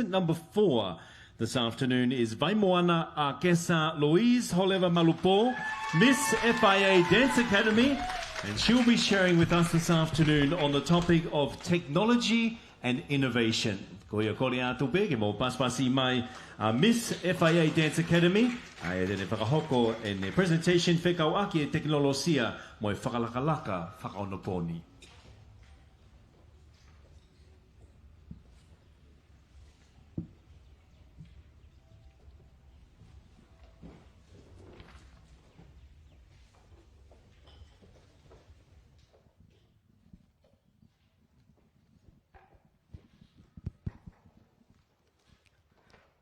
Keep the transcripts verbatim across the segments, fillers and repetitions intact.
Number four this afternoon is Vaimoana Akesa Louise Holeva Malupo, Miss F I A Dance Academy, and she'll be sharing with us this afternoon on the topic of technology and innovation. Ko ia, kole atu pē ke mou pasipasi mai ʻa Miss F I A Dance Academy, ʻa ia te ne fakahoko ʻene presentation fekauʻaki e tekinolosia mo e fakalakalaka fakaonopōni.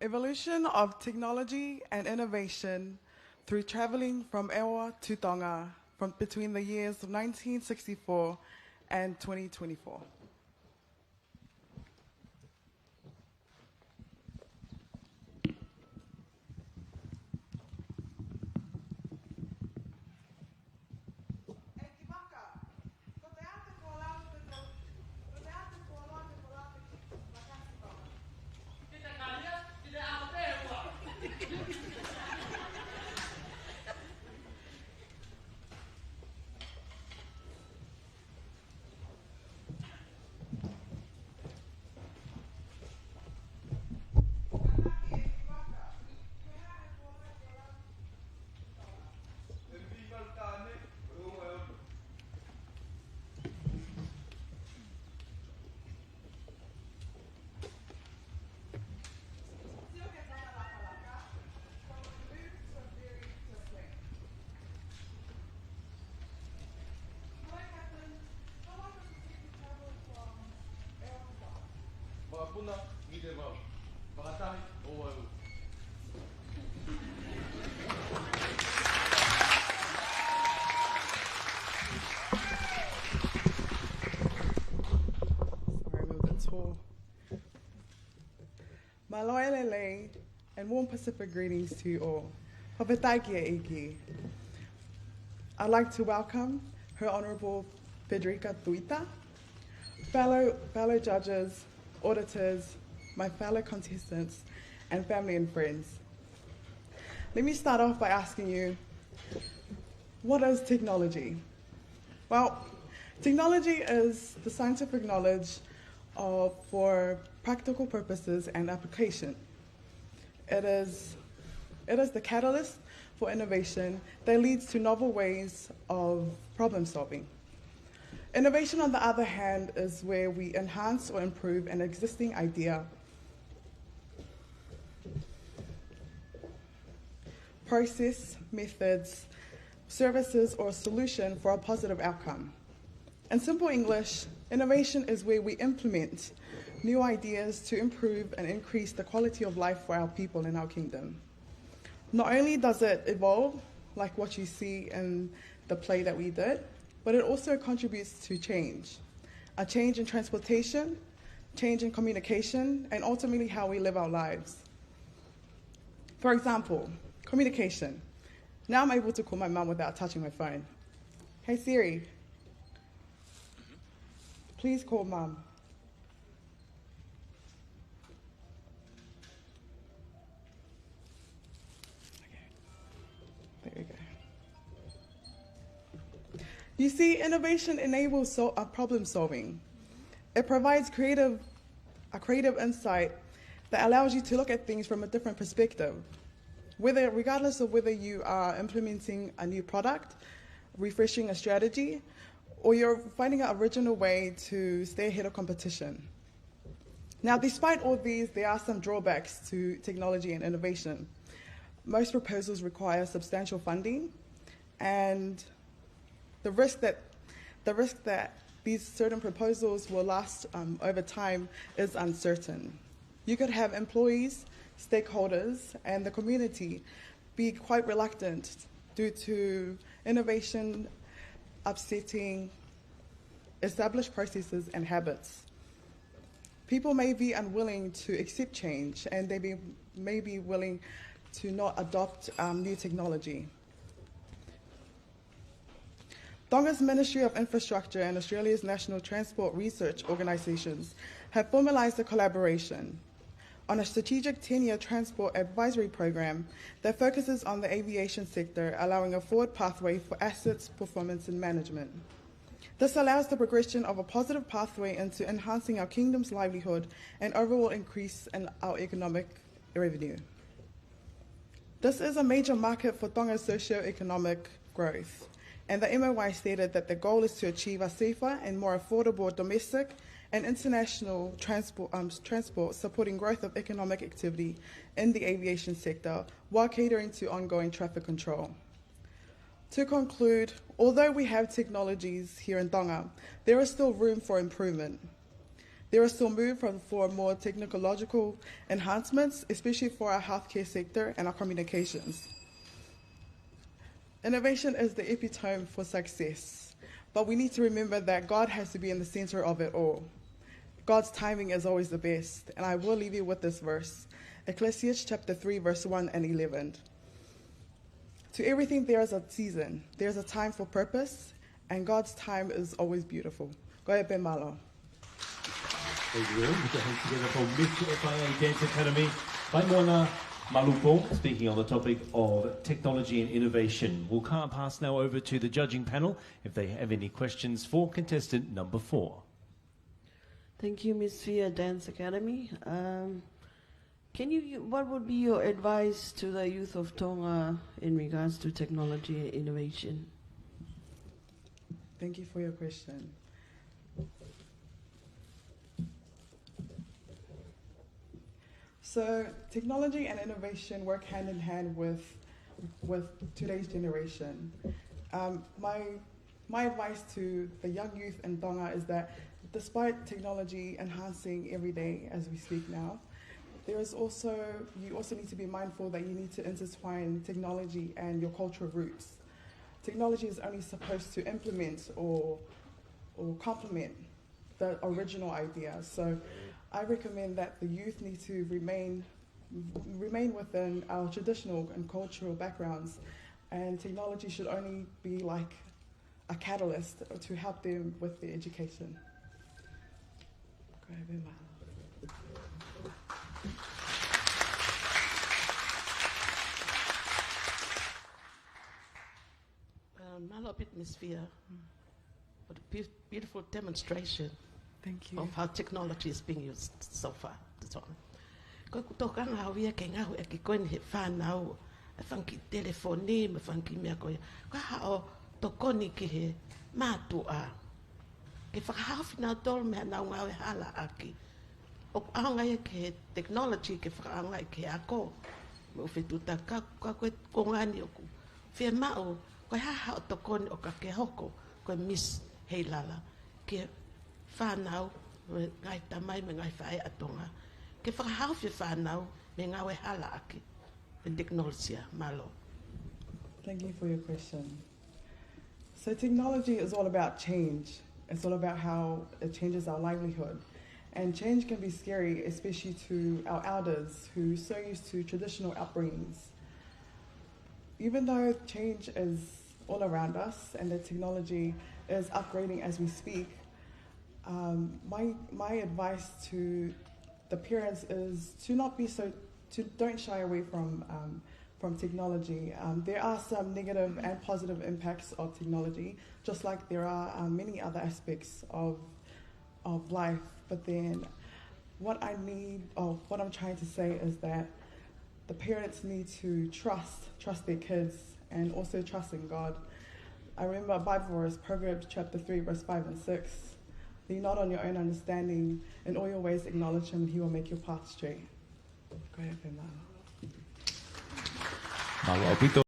Evolution of technology and innovation through traveling from ʻEua to Tonga from between the years of nineteen sixty-four and twenty twenty-four. Makapuna ki te mau. Fakatahi ʻo wau. Sorry, I'm a bit tall. Mālō e lelei, and warm Pacific greetings to you all. Fakafetaʻi ki he ʻEiki. I'd like to welcome Her Honourable Federica Tuita, fellow, fellow judges, auditors, my fellow contestants, and family and friends. Let me start off by asking you, what is technology? Well, technology is the scientific knowledge of, for practical purposes and application. It is, it is the catalyst for innovation that leads to novel ways of problem solving. Innovation, on the other hand, is where we enhance or improve an existing idea, process, methods, services, or solution for a positive outcome. In simple English, innovation is where we implement new ideas to improve and increase the quality of life for our people in our kingdom. Not only does it evolve, like what you see in the play that we did, but it also contributes to change. A change in transportation, change in communication, and ultimately how we live our lives. For example, communication. Now I'm able to call my mum without touching my phone. Hey Siri, please call mum. There we go. You see, innovation enables so-, uh, problem solving. It provides creative, a creative insight that allows you to look at things from a different perspective. Whether, regardless of whether you are implementing a new product, refreshing a strategy, or you're finding an original way to stay ahead of competition. Now, despite all these, there are some drawbacks to technology and innovation. Most proposals require substantial funding, and the risk that, the risk that these certain proposals will last, um, over time is uncertain. You could have employees, stakeholders, and the community be quite reluctant due to innovation upsetting established processes and habits. People may be unwilling to accept change, and they be, may be willing to not adopt, um, new technology. Tonga's Ministry of Infrastructure and Australia's National Transport Research Organisations have formalised a collaboration. on a strategic ten-year transport advisory program that focuses on the aviation sector, allowing a forward pathway for assets, performance, and management. This allows the progression of a positive pathway into enhancing our kingdom's livelihood and overall increase in our economic revenue. This is a major market for Tonga's socio-economic growth, and the M O Y stated that the goal is to achieve a safer and more affordable domestic and international transport, um, transport, supporting growth of economic activity in the aviation sector while catering to ongoing traffic control. To conclude, although we have technologies here in Tonga, there is still room for improvement. There is still room for, for more technological enhancements, especially for our healthcare sector and our communications. Innovation is the epitome for success, but we need to remember that God has to be in the center of it all. God's timing is always the best, and I will leave you with this verse, Ecclesiastes chapter three, verse one and eleven. To everything there is a season, there is a time for purpose, and God's time is always beautiful. Ko ia pē, mālō. Thank you, Will. Put your hands together for Miss F I A Dance Academy. Vai Moana Malupo, speaking on the topic of technology and innovation. We'll ca-, pass now over to the judging panel if they have any questions for contestant number four. Thank you, Miss Fia Dance Academy. Um, can you, you, what would be your advice to the youth of Tonga in regards to technology and innovation? Thank you for your question. So technology and innovation work hand in hand with, with today's generation. Um, my, my advice to the young youth in Tonga is that despite technology enhancing every day as we speak now, there is also, you also need to be mindful that you need to intertwine technology and your cultural roots. Technology is only supposed to implement or, or complement the original idea. So I recommend that the youth need to remain, remain within our traditional and cultural backgrounds, and technology should only be like a catalyst to help them with their education. Ko ia pē, mālō. Uh, mālō ʻaupito, Miss Fia. What a beau-, beautiful demonstration. Thank you. Of how technology is being used so far. That's all. Ko ʻeku tokanga au ia ki he ngāueʻaki ko eni ʻe he fānau e fanga kiʻi telefoni mo e fanga kiʻi meʻa ko ia. Ko e hā haʻo tokoni ki he mātuʻa ke fakahaofi kinautolu mei haʻanau ngāue hala ʻaki? ʻOku ʻaonga ia ki he technology ke fakaʻaongaʻi ki he ako mo e fetuʻutaki, ka, ka ko e konga ni ʻoku fiemaʻu, ko e hā haʻo tokoni ʻo ka ke hoko ko e Miss Heilala ki he fānau, mo e ngaahi tamai mo e ngaahi faʻē ʻa Tonga, ke fakahaofi e fānau mei he ngāue hala ʻaki e tekinolosia? Mālō. Thank you for your question. So technology is all about change. It's all about how it changes our livelihood. And change can be scary, especially to our elders who are so used to traditional upbringings. Even though change is all around us and the technology is upgrading as we speak, um, my, my advice to the parents is to not be so, to, don't shy away from, um, from technology. Um, there are some negative and positive impacts of technology, just like there are, um, many other aspects of, of life. But then what I need, or what I'm trying to say is that the parents need to trust, trust their kids and also trust in God. I remember a Bible verse, Proverbs chapter three, verse five and six. "Lean not on your own understanding, in all your ways acknowledge him and he will make your path straight." Ko ia pē, mālō. Mālō ʻaupito.